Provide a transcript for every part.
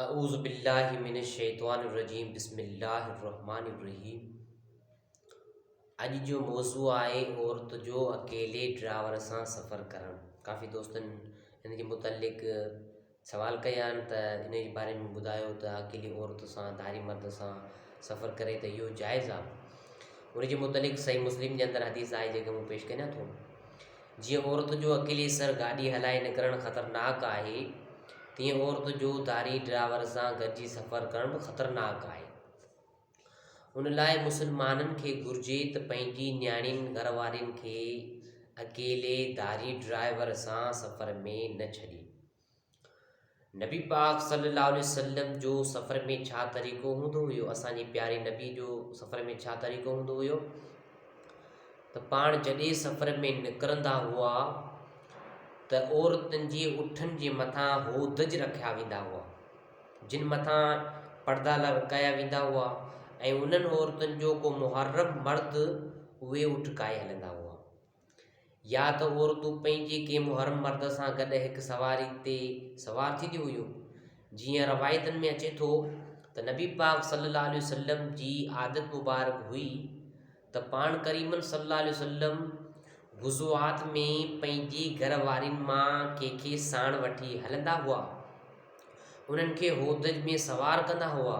اعوذ بالله من الشيطان الرجيم بسم الله الرحمن الرحيم اڄ جو موضوع آهي عورت جو اڪيلي ڊرائيور سان سفر ڪرڻ. ڪافي دوستن ان جي متعلق سوال ڪيا آهن ته ان جي باري ۾ ٻڌايو ته اڪيلي عورت سان ڌاري مرد سان سفر ڪري ته اهو جائز آهي. ان جي متعلق صحيح مسلم جي اندر حديث آهي جيڪا مون پيش ڪريان ٿو. جيئن عورت جو اڪيلي سر گاڏي هلائي نڪرڻ خطرناڪ آهي، تيئن عورت جو ڌاري ڊرائيور سان گڏجي سفر ڪرڻ به خطرناڪ آهي. ان لاء مسلمانن کي گهرجي ته پنهنجي نياڻين گهر وارين کي اڪيلي ڌاري ڊرائيور سان سفر ۾ نه ڇڏين. نبي پاڪ صلي الله عليه وسلم جو سفر ۾ ڇا طريقو هوندو هيو؟ اسان جي پياري نبي جو سفر ۾ ڇا طريقو هوندو هيو ته پاڻ جڏهن سفر ۾ نڪرندا هئا ته عورتن جي اٺن جي مٿان هودج رکيا ويندا هئا، جن مٿان پردا لڙڪايا ويندا هئا ۽ انهن عورتن جو ڪو محرم مرد اهي اٺ ڪاهي هلندا هئا. يا ته عورتون پنهنجي ڪنهن محرم مرد سان گڏ هڪ سواري تي سوار ٿينديون هيون. جيئن روايتن ۾ اچي ٿو ته نبي پاڪ صلي الله عليه وسلم جي عادت مبارڪ هئي ته پاڻ ڪريمن صلي الله عليه وسلم غزوات ۾ پنهنجي گهر وارين مان ڪنهن کي ساڻ وٺي هلندا هئا. انهن کي هودج ۾ سوار ڪندا هئا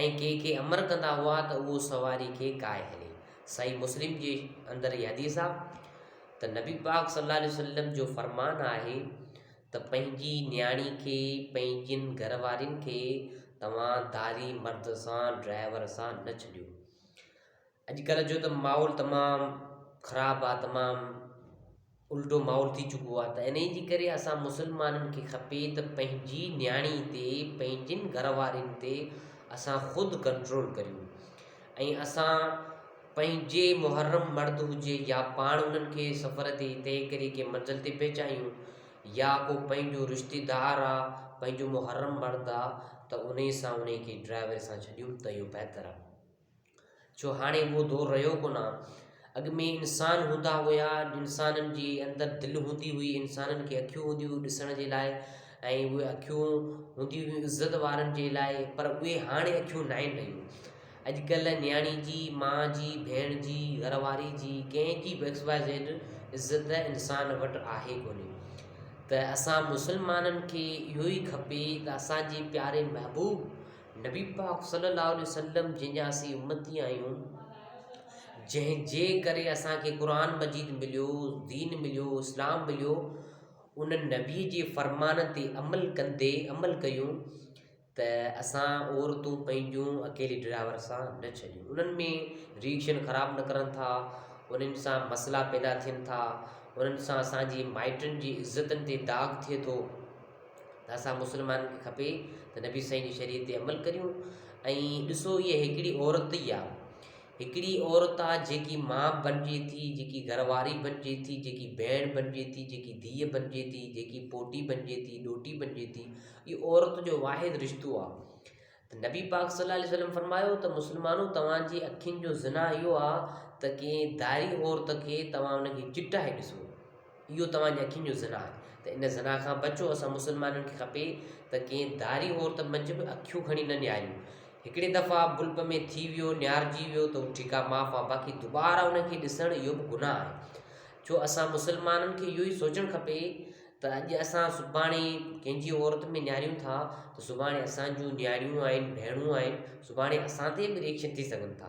۽ ڪنهن کي امر ڪندا هئا ته اهو سواري کي ڪاهي هلي. صحيح مسلم جي اندر هي حديث آ ته نبي پاڪ صلي الله عليه وسلم جو فرمان آهي ته پنهنجي نياڻي کي پنهنجين گهر وارين کي توهان ڌاري مرد سان ڊرائيور سان نه ڇڏيو. اڄڪلهه جو ته ماحول تمام خراب آ تمام الٽو ماحول ٿي چڪو آ ته انهي جي ڪري اسان مسلمانن کي کپي ته پنهنجي نياڻي تي پنهنجين گهر وارين تي اسان خود ڪنٽرول ڪريون ۽ اسان پنهنجي محرم مرد هجي يا پاڻ انهن کي سفر تي طئي ڪري ڪنهن منزل تي پهچايون يا ڪو پنهنجو رشتيدار آ پنهنجو محرم مرد آ ته انهي سان انهي کي ڊرائيور سان ڇڏيون ته اهو بهتر آ. ڇو هاڻي اهو دور رهيو ڪونه آ. اڳ ۾ انسان هوندا هيا، انسانن جي اندر دل هوندي هئي، انسانن کي اکيون هونديون هيون ڏسڻ جي لاء ۽ اهي اکيون هونديون هيون عزت وارن جي لاء پر اهي هاڻي اکيون ناهن رهيون. اڄڪلهه نياڻي جي، ماء جي، ڀيڻ جي، گهر واري جي ڪنهن جي به ايڪس واء زيڊ عزت انسان وٽ آهي ڪونهي ته اسان مسلمانن کي اهو ئي کپي ته اسان جي پياري محبوب نبي پاڪ صلي الله عليه وسلم جنهن جا اسين امتي آهيون، جنهن جي ڪري اسان کي قرآن مجيد مليو، دين مليو، اسلام مليو، ان نبي جي فرمان تي عمل ڪندي عمل ڪيون ته اسان عورتون پنهنجون اڪيلي ڊرائيور سان نه ڇڏيون. انهن ۾ ريئڪشن خراب نڪرن ٿا، انهن سان مسئلا پيدا ٿين ٿا، انهن سان اسان جي مائٽن جي عزتن تي داغ ٿئي ٿو. ته اسان مسلمانن کي کپي ته نبي سائين جي شريعت تي عمل ڪريون ۽ ڏسو هيء هڪڙي عورت ئي آ هڪڙي عورت آ جيڪي ماء بنجي ٿي جيڪي گهر واري بنجي ٿي جيڪي ڀيڻ بنجي ٿي جيڪي ڌيء بنجي ٿي جيڪي پوٽي بنجي ٿي ڏوهٽي بنجي ٿي اهو عورت جو واحد رشتو آ ته نبي پاڪ صلي الله عليه وسلم فرمايو ته مسلمانو توهان جي اکين جو زنا اهو آ ته ڪنهن ڌاري عورت کي توهان ان کي چٽائي ڏسو اهو توهان جي اکين جو زنا آهي ته ان زنا کان بچو. اسان مسلمانن کي کپي ته ڪنهن ڌاري عورت منجهه به اکيون کڻي نه نهاريون. هڪڙي دفعا بلپ ۾ ٿي ويو نهارجي ويو ته اهو ٺيڪ آهي معاف آهي باقي دوباره ان کي ڏسڻ اهو به گناهه آهي. ڇو اسان مسلمانن کي اهو ئي سوچڻ کپي ته اڄ اسان سڀاڻي ڪنهن جي عورت ۾ نهاريون ٿا ته سڀاڻي اسان جون نياڻيون آهن ڀيڻون آهن سڀاڻي اسان تي به ريئڪشن ٿي سگهن ٿا.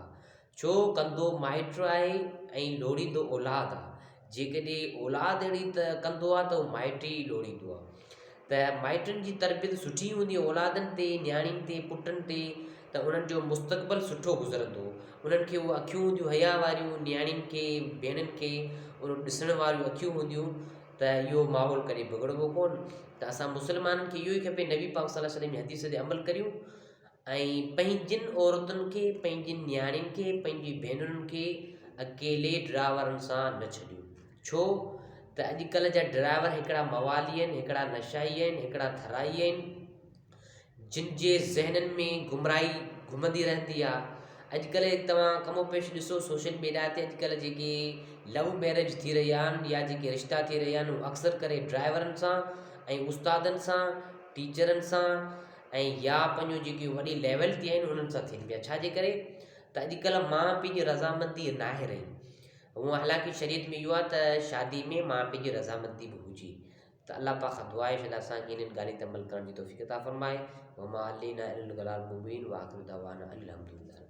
ڇو ڪندو مائٽ آهي ۽ لوڙيندو اولاد آ. جيڪڏهن اولاد اهڙي ته ڪندو آ ته اهو مائٽ ئي لوڙيندو آ. ته مائٽن جي تربيت سٺي هوندي اولادن تي، نياڻين تي، پٽن تي ته انهن جو مستقبل سٺو گذرندو. انهن کي اهي اکيون هونديون حياء واريون، نياڻين کي، ڀيڻن کي اهو ڏسڻ واريون اکيون هونديون ته اهو ماحول ڪڏهن بگڙبو ڪونه. ته اسان مسلمانن کي اهو ئي کپي نبي پاڪ صلي الله عليه وسلم جي حديث تي عمل ڪريون. ۽ پنهنجين عورتن کي، پنهنجين نياڻين کي، پنهنجي ڀينرن کي اڪيلي ڊرائيورن سان نه ڇڏيو. ڇو ته اڄڪلهه جا ڊرائيور هڪڙا موالي آهن، هڪڙا نشائي آهن، هڪڙا ٿرائي آهن، جن جي ذهنن ۾ گمراهي گهمندي رهندي آهي. اڄڪلهه توهان ڪم و پيش ڏسو سوشل ميڊيا تي اڄڪلهه جيڪي لو ميرج ٿي رهيا آهن يا جيڪي رشتا ٿي رهيا آهن اهي اڪثر ڪري ڊرائيورن سان ۽ استادن سان، ٽيچرن سان. ۽ يا پنهنجون جيڪي وڏي ليول تي آهن انهن سان ٿين پيا ڇا جي ڪري ته اڄڪلهه ماء پيء جي رضامندي ناهي رهي هونء حالانڪه شريعت ۾ اهو آهي ته شادي ۾ ماء پيء جي رضامندي به هجي ته الله پاڪ کان دعا آهي شل اسان کي انهن ڳالهين تي عمل ڪرڻ جي توفيق عطا فرمائي وما علينا الا البلاغ المبين واخر دعوانا الحمد لله.